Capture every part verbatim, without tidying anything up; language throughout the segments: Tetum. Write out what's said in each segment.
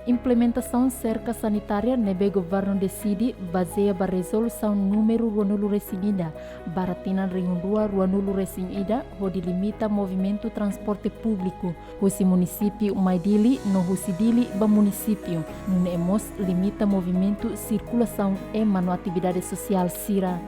Implementasaun serka sanitária ne'ebé governu deside bazeia ba rezolusaun númeru ruanulu resin ida, barra tinan rihun rua ruanulu resin ida, hodi limita movimentu transporte públiku husi munisípiu mai Dili no husi Dili ba munisípiu, nune'e mós limita movimentu sirkulasaun ema no atividade sosiál sira.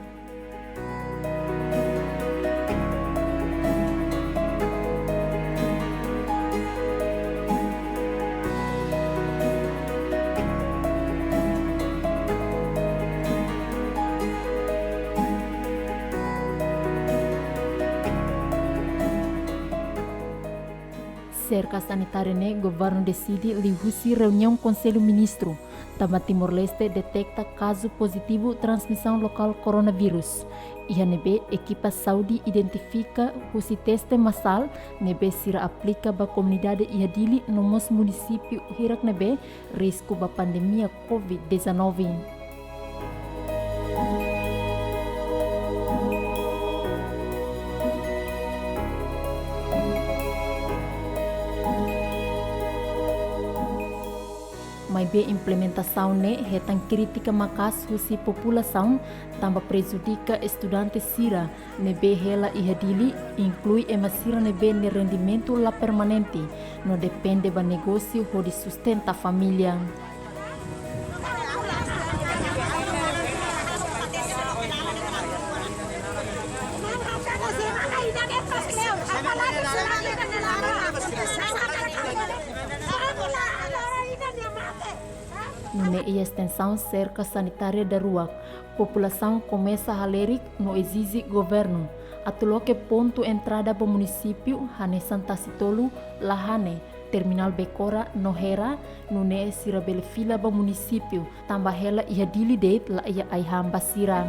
Serka sanitária ne'e governu deside liuhusi reuniaun Konsellu Ministru, tanba Timor-Leste deteta kazu pozitivu transmisaun lokál koronavírus. Iha ne'ebé ekipa saúde identifika husi teste masál ne'ebé sira aplika ba komunidade iha Dili no mós munisípiu hirak ne'ebé risku ba pandemia covid dezanove. Maibé implementasaun ne'e hetan krítika maka'as husi populasaun tanba prejudika estudante sira ne'ebé hela iha Dili, inklui ema sira ne'ebé nia rendimentu la permanente, no depende ba negósiu hodi sustenta família. Nune'e iha estensaun serka sanitária daruak, populasaun komesa halerik no ezije governu atu loke pontu entrada ba munisípiu hanesan Tasitolu, Lahane, Terminál Becora no Hera, nune'e sira bele fila ba munisípiu, tanba hela iha Dili de'it la iha ai-han ba sira.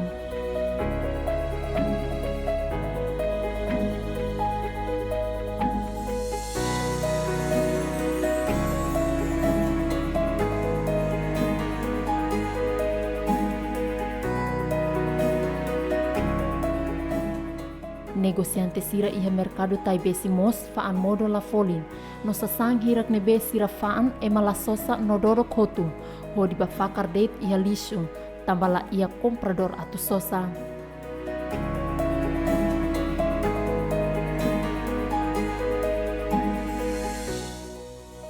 Negosiante sira iha merkadu Taibesi mós fa'an modo la folin, no sasán hirak ne'ebé sira fa'an ema la sosa no dodok hotu, hodi ba fakar de'it iha lixu, tanba la iha kompradór atu sosa.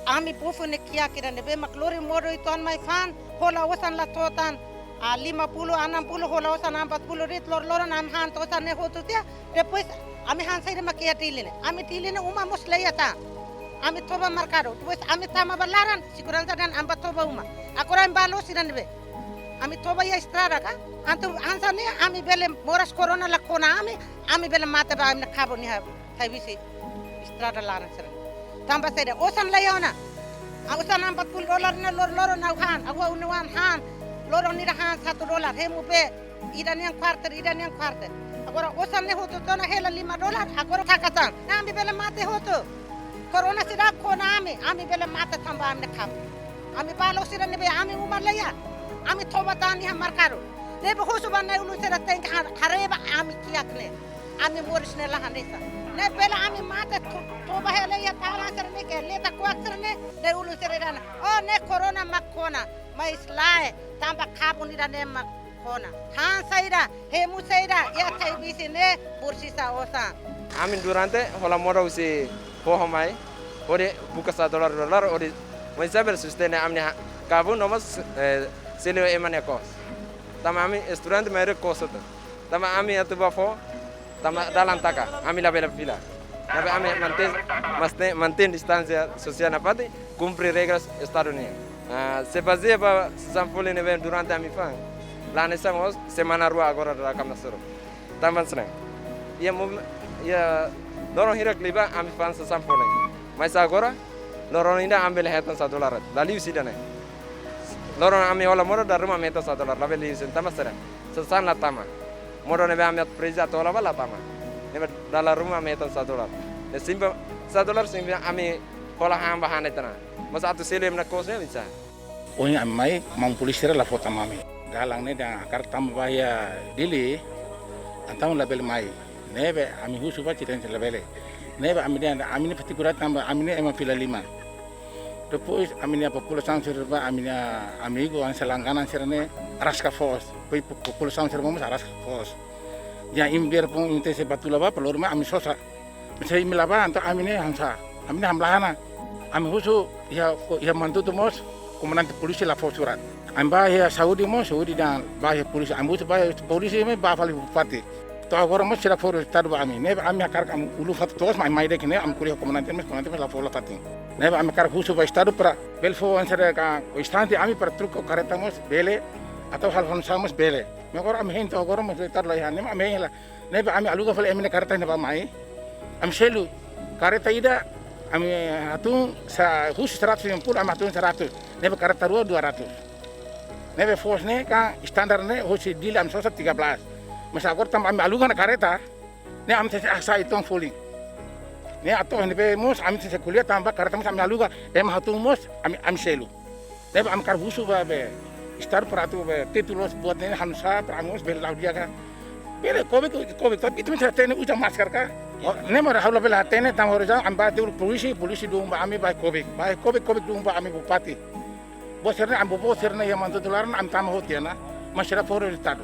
Ami povu ne'e kiak ida ne'ebé mak lori modo uitoan mai fa'an, hola osan la to'o tan, ah, lima puluh, enam puluh, hola osan empat puluh rit, lor-loron ami han to'o osan ne'e hotu tiha. Depois ami han saida mak iha Dili ne'e. Ami Dili ne'e uma mós la iha tan. Ami toba merkadu. Depois ami tama ba laran, seguransa dehan ami bá toba uma. Agora ami bá loos ida ne'ebé. Ami toba iha estrada ka? Entaun hanesan ne'e ami bele moras, korona la kona ami, ami bele mate ba ami-nia kabun iha Taibesi estrada laran sira. Tanba saida, osan la iha ona. Ah, osan empat puluh dolar ne'e lor-loron ha'u han, ha'u ha'u-nia oan han. Loron ida han satu dolar, hemu be ida nian kuarter, ida nian kuarter. Agora osan ne'e hotu tiha ona hela lima dolar, agora taka tan. Ne'e ami bele mate hotu. Korona seidauk kona ami, ami bele mate tanba ami-nia kabun. Ami bá loos ida ne'ebé, ami uma la iha. Ami toba tan iha merkadu. Ne'ebé husu ba na'i-ulun sira tenke ha-, haree ba ami kiak ne'e. Ami moris ne'e la hanesan. Ne'e bele ami mate to-, toba hela iha dalan sira ne'e, ke leta kuak sira ne'e, na'i-ulun sira dehan: "Oh, ne'e korona mak kona." Mais lae, tanba kabun ida ne'e mak kona. Han saida, hemu saida, iha Taibesi ne'e, bursisa osan. Ami durante hola modo husi foho mai, hodi buka satu dolar, dua dolar, hodi, mais saber sustenta ami-nia ha-, kabun no mós, eh, selu ema nia kos. Tanba ami estudante maioria kos hotu. Tanba ami atu bá foho, tanba dalan taka, ami labele fila. Tanba ami mantein, maste-, mantein distánsia sosiál nafatin, kumpre regras estadu nian. Ah, se bazeia ba sasán folin ne'ebé durante ami fa'an, la hanesan mós semana rua agora dala kamatama suru. Tanba sira. Iha mov-, iha loron hirak liubá ami fa'an sasán folin. Mais agora, loron ida ami bele hetan satu dolar. La liu saida ne'e. Loron ami hola modo dala ruma ami hetan satu dolar, labele liu saida, tanba sira. Sasán la tama. Modo ne'ebé ami atu presiza atu hola ba la tama. Ne'ebé dala ruma ami hetan satu dolar. Ne'e simples satu dolar simples ami hola han ba han de'it ona. Mais atu selu ema nia kos ne'e bisa. Ohin ami mai, maun polísia sira la fó tama ami. Dalan ne'e dehan hakarak tama ba iha Dili, entaun labele mai. Ne'ebé ami husu ba sira dehan labele. Ne'ebé ami dehan ami ne'e fatigadu tanba ami ne'e ema fila liman. Depois, ami-nia populasaun sira ba, ami-nia amigu, hanesan langganan sira-ne'e, araska foos. Depois po-, populasaun sira mós araska foos. Iha Imber pun, imi tenke bá tula ba, peluar mai ami sosa. Maibé imi la bá, entaun ami-nia hanesan, ami-nia hamlaha ona. Ami husu, iha, iha Manatuto mós, komandante polísia la fó surat. Ami bá iha saúde mós, saúde dehan bá iha polísia. Ami husu bá iha polísia, ami bá fali bupati. To'o agora mós sira la fó rezultadu ba ami. Ne'ebé ami hakarak ami uluk fatuk toos, mai, mai de'it ne'e, ami ko'alia ho komandante mós, komandante mós la fó hela fatin. Ne'ebé ami hakarak husu ba Estadu para bele fó hanesan dehan instante ami para troka kareta mós bele, atu halo hanesan mós bele. Maibé agora ami hein to'o agora mós rezultadu la iha, ne'ebé ami hein hela. Ne'ebé ami aluga fali ami-nia kareta ne'ebá mai. Ami selu kareta ida, ami hatún sa-, husi seratus lima puluh, ami hatún seratus. Ne'ebé kareta rua dua ratus. Ne'ebé foos ne'e kan standar ne'e husi Dili ami sosa tiga belas. Maibé agora tanba ami aluga ona kareta, ne'e ami tenke hasai uitoan folin. Ne'e atu ne'ebé mós ami tenke ko'alia tanba kareta mós ami aluga, ema hatún mós ami, ami selu. Ne'ebé ami hakarak husu ba be Estadu para atu be títulu buat ne'e hanusa para ami mós bele la'o di'ak ka. Bele kobek, kobek, tapi ita mós hatene uza masker ka. Oh, ne'e mak ha'u labele hatene, tanba ohin ami bá títulu polísia, polísia dun ba ami bá kobek. Bá kobek, kobek dun ba ami bupati. Buat sira-ne'e, ami buat sira-ne'e iha Manatuto laran ami tama hotu ona, maibé la fó rezultadu.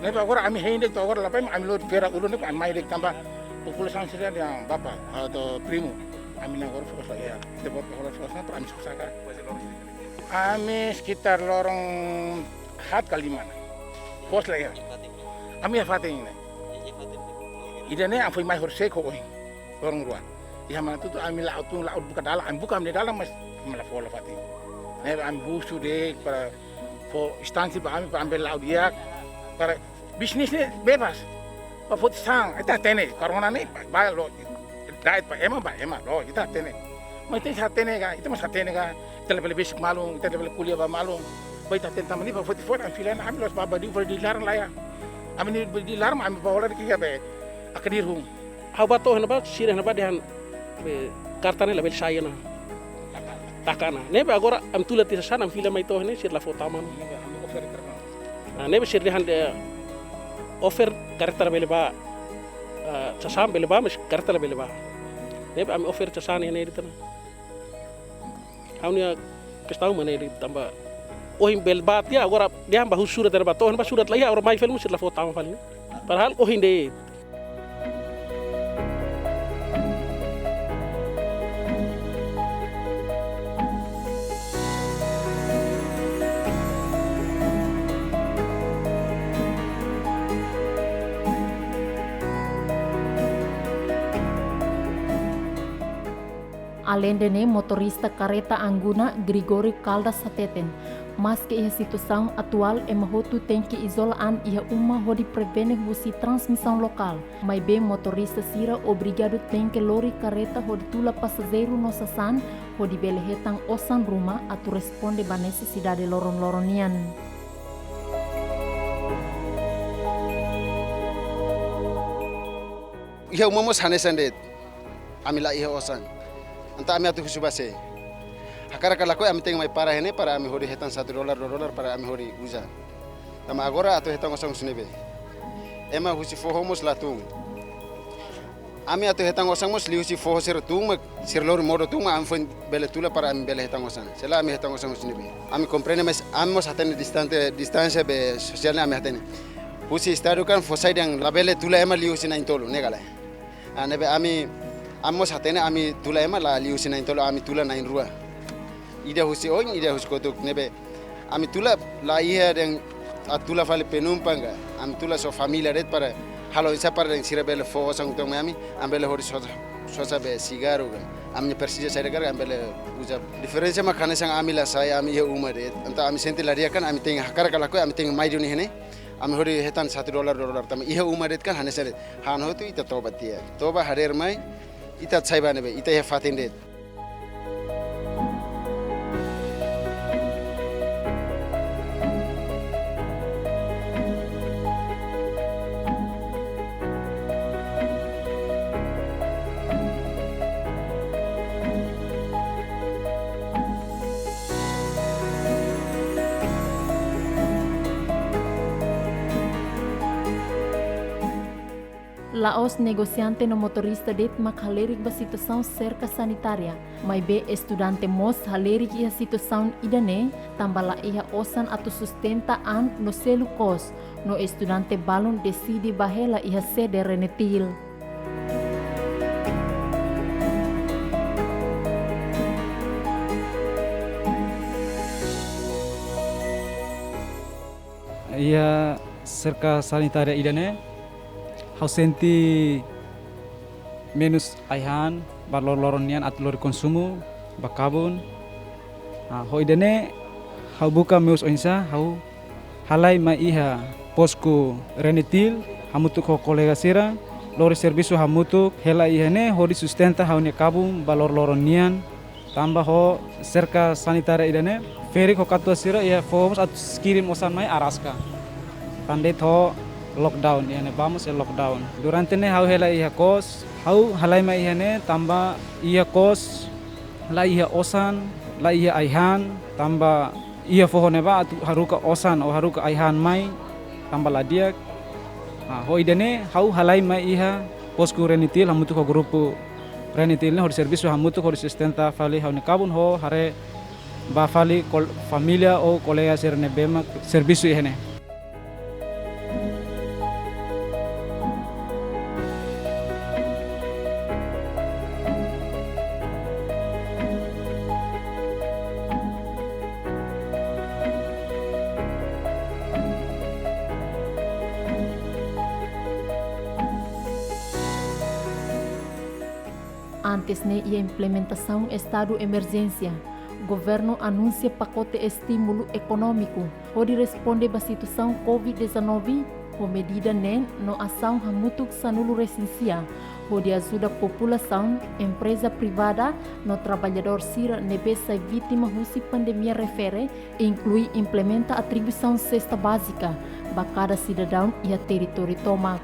Ne'ebé agora ami hein de'it to'o agora la bá, ami lori feira uluk ne'e ami mai de'it tanba populasaun sira dehan bapa atau primu. Ami-nia agora foos la iha, ita-boot hola foos ona para ami sosa ka. Ami sekitar loron haat ka lima ona. Foos la iha. Ami iha fatin ne'e. Ida-ne'e ami foin mai horisehik ho ohin. Loron rua. Iha Manatuto ami la'o tun, la'o buka dalan, ami buka ami-nia dalan maibé ami la fó hela fatin. Ne'ebé ami husu de'it para fó instansi ba ami para ami bele la'o di'ak, para bisnis ne'e bebas. Ba foti sasán, ita hatene, karona ne'e ba, ba loos. Da'et ba ema, ba ema loos, ita hatene. Maibé ita tenke hatene ka, ita mós hatene ka, ita labele besik malu, ita labele ko'alia ba malu. Ba ita hatene tanba ne'e ba foti foos, ami fila ona, ami la'ós ba, ba Dili, ba Dili laran la iha. Ami ne'e ba Dili laran, ami bá hola de'it iha be akadir hun. Ha'u bá to'o iha ne'ebá, sira iha ne'ebá dehan be kareta ne'e labele sai ona. Taka ona. Ne'ebé agora ami tula tiha sasán, ami fila mai to'o iha ne'e, sira la fó tama ona. Ah, ne'ebé sira dehan de'it over kareta labele bá, ah, sasán bele bá, maibé kareta labele bá. Ne'ebé ami over sasán iha ne'e de'it ona. Ha'u-nia kestaun mak ne'e de'it tanba ohin bele bá tiha, agora dehan bá husu surat, dehan bá to'o iha ne'ebá surat la iha, agora mai fali mós sira la fó tama fali. Padahal ohin de'it. Aleinde ne'e, motorista kareta Angguna, Gregório Caldas hateten, maske iha situasaun atuál ema hotu tenke izola an iha uma hodi prevene husi transmisaun lokál, maibé motorista sira obrigadu tenke lori kareta hodi tula pasajeiru no sasán hodi bele hetan osan ruma atu responde ba nesesidade loron-loron nian. Iha uma mós hanesan de'it. Ami la iha osan. Entaun ami atu husu ba sé? Hakarak ka lakohi ami tenke mai para iha ne'e para ami hodi hetan satu dolar, dua dolar para ami hodi uza. Tanba agora atu hetan osan husi ne'ebé? Ema husi foho mós la tun. Ami atu hetan osan mós liuhusi foho sira tun mak, sira lori modo tun mak ami foin bele tula para ami bele hetan osan. Se lae ami hetan osan husi ne'ebé? Ami komprende, maibé ami mós hatene distante, distánsia be sosiál ne'e ami hatene. Husi Estadu kan fó sai dehan labele tula ema liuhusi na'in-tolu, ne'e ka lae? Ah, ne'ebé ami, ami mós hatene ami tula ema la liuhusi na'in-tolu, ami tula na'in-rua. Ida husi oin, ida husi kotuk, ne'ebé ami tula la iha dehan atu tula fali penumpang ka, ami tula só família de'it para halo oinsá para dehan sira bele fó osan uitoan mai ami, ami bele hodi sosa, sosa be sigarru ka. Ami presiza saida karik ami bele uza. Diferensa mak hanesan ami la sai, ami iha uma de'it. Entaun ami sente la di'ak, kan ami tenke hakarak ka lakohi, ami tenke mai duni iha ne'e. Ami hodi hetan satu dolar, dua dolar, tanba iha uma de'it kan hanesan de'it. Han hotu ita toba tiha. Toba hadeer mai, ita sai ba ne'ebé, ita iha fatin de'it. La'ós negosiante no motorista de'it mak halerik ba situasaun serka sanitária, maibé estudante mós halerik iha situasaun ida-ne'e, tanba la iha osan atu sustenta an no selu kos, no estudante balun deside bá hela iha sede RENETIL. Iha serka sanitária ida-ne'e, ha'u sente menus ai-han ba loroloron nian atu lori konsumu ba kabun. Ah, ho ida-ne'e ha'u buka meius oinsá ha'u halai mai iha postu RENETIL hamutuk ho kolega sira, lori servisu hamutuk hela iha ne'e hodi sustenta ha'u-nia kabun ba loroloron nian. Tanba ho serka sanitária ida-ne'e, ferik ho katuas sira iha foho mós atu kirim osan mai araska. Tan de'it ho lockdown, iha ne'ebá mós iha lockdown. Durante ne'e ha'u hela iha kos, ha'u halai mai iha ne'e tanba iha kos, la iha osan, la iha ai-han, tanba iha foho ne'ebá atu haruka osan ou haruka ai-han mai, tanba la di'ak. Ah, ho ida-ne'e ha'u halai mai iha postu RENETIL hamutuk ho grupu RENETIL ne'e hodi servisu hamutuk hodi sustenta fali ha'u-nia kabun ho haree ba fali kol-, família ou kolega sira ne'ebé mak servisu iha ne'e. Antes ne'e iha implementasaun estadu emerjénsia, governu anunsia pakote estímulu ekonómiku hodi responde ba situasaun COVID dezanove, ho medida neen no asaun hamutuk sanulu-resin-sia, hodi ajuda populasaun, empreza privada no traballadór sira ne'ebé sai vítima husi pandemia refere, inklui implementa atribuisaun sesta bázika ba kada sidadaun iha territóriu tomak.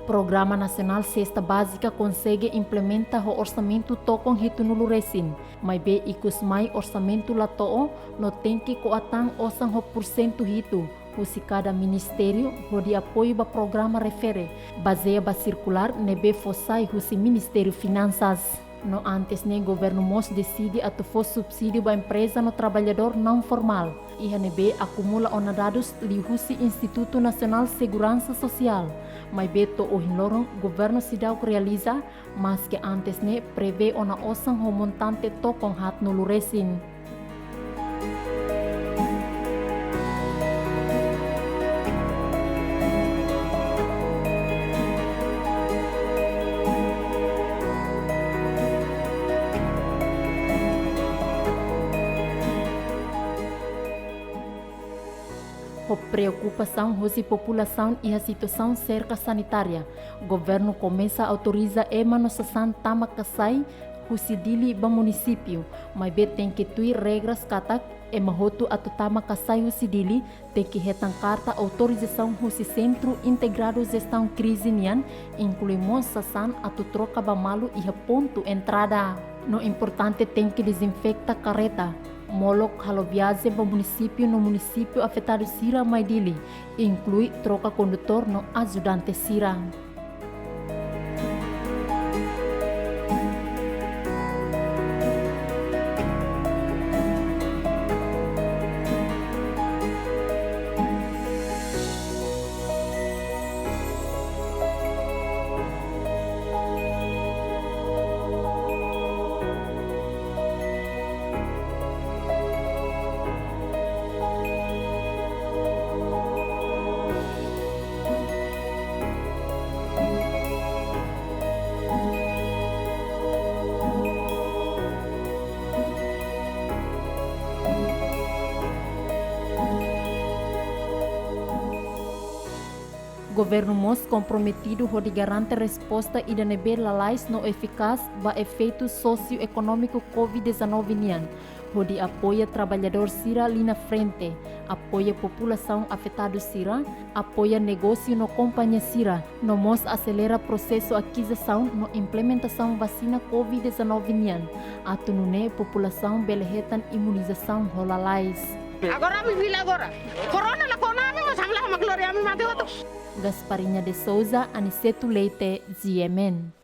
Programa Nasionál Sesta Bázika konsege implementa ho orsamentu tokon hitunulu-resin, maibé ikus mai orsamentu la to'o no tenke ko'a tan osan ho pursentu hitu husi kada ministériu hodi apoiu ba programa refere, bazeia ba sirkulár ne'ebé fó sai husi Ministériu Finansas. No antes ne'e governu mós deside atu fó subsídiu ba empreza no traballadór naun-formál, iha ne'ebé akumula ona dadus liuhusi Institutu Nasionál Seguransa Sosiál, maibé to'o ohin loron governu seidauk realiza, maske antes ne'e prevee ona osan ho montante tokon haatnulu-resin. Ho preokupasaun husi populasaun iha situasaun serka sanitária, governu komesa autoriza ema no sasán tama ka sai husi Dili ba munisípiu, maibé tenke tuir regras katak ema hotu atu tama ka sai husi Dili tenke hetan karta autorizasaun husi Sentru Integradu Jestaun Krize nian, inklui mós sasán atu troka ba malu iha pontu entrada. No importante tenke dezinfeta karreta, molok halo viajen ba munisípiu no munisípiu afetadu sira mai Dili, inklui troka kondutór no ajudante sira. Governu mós komprometidu hodi garante resposta ida ne'ebé lalais no efikás ba efeitu sosioekonómiku COVID dezanove nian, hodi apoia traballadór sira liña frente, apoia populasaun afetadu sira, apoia negósiu no kompañia sira, no mós aselera prosesu akizasaun no implementasaun vasina COVID dezanove nian, atu nune'e populasaun bele hetan imunizasaun ho lalais. Agora ami fila agora. Corona la kona ami, mas ami la hamaklori, ami mate hotu. Gasparinha de Souza, Aniceto Leite, G M N.